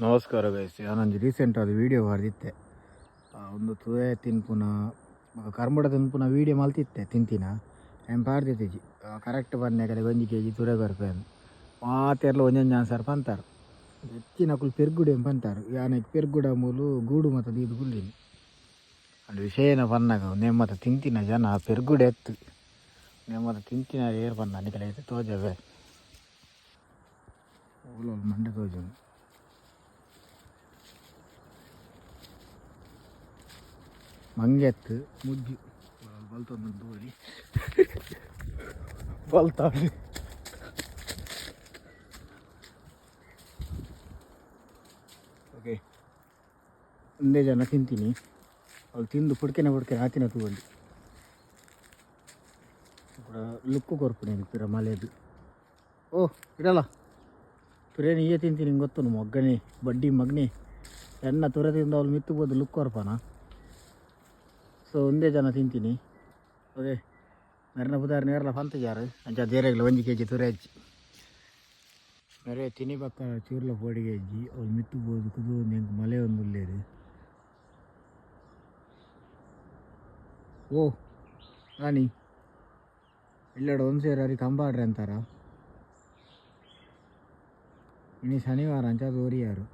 ನಮಸ್ಕಾರ guys, ಯಾನೊಂಜಿ recent ಆದ್ video ಪಾಡ್ದಿತ್ತೆ. ಉಂದು ತೂಯೆ ತಿನ್ಪುನ ಬೊಕ ಕರ್ಬಡ ತಿನ್ಪುನ ವೀಡಿಯೋ ಮಲ್ತಿತ್ತೆ. ತಿಂತಿನ ಏನ್ ಪಾಡ್ದಿತ್ತಿಜಿ. ಕರೆಕ್ಟ್ ಪನ್ನೆ ಒಂಜಿ ಕೆಜಿ ತುರೆ ಕೊರ್ಪೆ ಮಾತೆರ್ಲ ಒಂಜೊಂಜಿ ಆನ್ಸರ್ ಪಂತಾರ್. ಹೆಚ್ಚಿನಕುಲು ಪೆರ್ಗುಡೆ ಪಂತಾರ್. ಯಾನ್ ಪೆರ್ಗುಡ ಮೂಲು ಗೂಡು ಮಾತ ದೀದ್ ಕುಲ್ಲಿನಿ. ಅಂಡ ವಿಷಯನ ಪನ್ನಗ ನೇಮತ ತಿಂತಿನ ಜನ ಪೆರ್ಗುಡೆ ಎತ್ತು ನೇಮತ ತಿಂತಿನ ಏರ್ ಪನ್ನ ನಿಕಲೆ ತೋಜವೆ. ಓಲು ಮಂಡೆ ತೋಜುಂಡು. ಮಂಗೆತ್ತು ಮುಜ್ಜು ಬಲ್ತೊಂದು ತೋರಿ ಬಲ್ತಾಡಿ. ಓಕೆ, ಒಂದೇ ಜನ ತಿಂತೀನಿ. ಅವ್ಳು ತಿಂದು ಪುಡ್ಕೆನೆ ಪುಡ್ಕೆನೆ ಆತಿನ ತೂವೊಂದು ಕೂಡ ಲುಕ್ಕು ಕೊರ್ಪುಣೆ ಪಿರ ಮಲೆದು. ಓ ಇಡಲ್ಲ ತುರೇನು ಈಯೆ ತಿಂತೀನಿ ಗೊತ್ತುನು ಮೊಗ್ಗನೆ ಬಡ್ಡಿ ಮಗ್ನೆ ಎನ್ನ ತುರೆ ತಿಂದು ಅವಳು ಮಿತ್ತು ಬೋದು ಲುಕ್ ಕೊರ್ಪನ. ಸೊ ಒಂದೇ ಜನ ತಿಂತೀನಿ. ಓಕೆ, ಮೆರ್ನ ಬುದಾರ್ ನೇರ್ಲ ಪಂತ ಜಾರು ಅಂಚ ದೇರೆಗ್ಲ ಒಂಜಿ ಕೆಜಿ ತುರೆ ಹಚ್ಚಿ ಮೆರೆ ತಿನಿ ಬಕ್ಕ ಚೂರ್ಲ ಪೋಡಿಗೆ ಅಜ್ಜಿ. ಅವಳು ಮಿತ್ತು ಬೋದು ಕುದು ಎಂಕ್ ಮಲೆ ಒಂದು ಉಲ್ಲೇರು. ಓ ರಾಣಿ ಇಲ್ಲಡ ಒಂದು ಸೇರು ಅರಿ ಕಂಬಾಡ್ರೆ ಅಂತಾರ. ಇನಿ ಶನಿವಾರ ಅಂಚ ಅದು ಒರಿಯಾರು.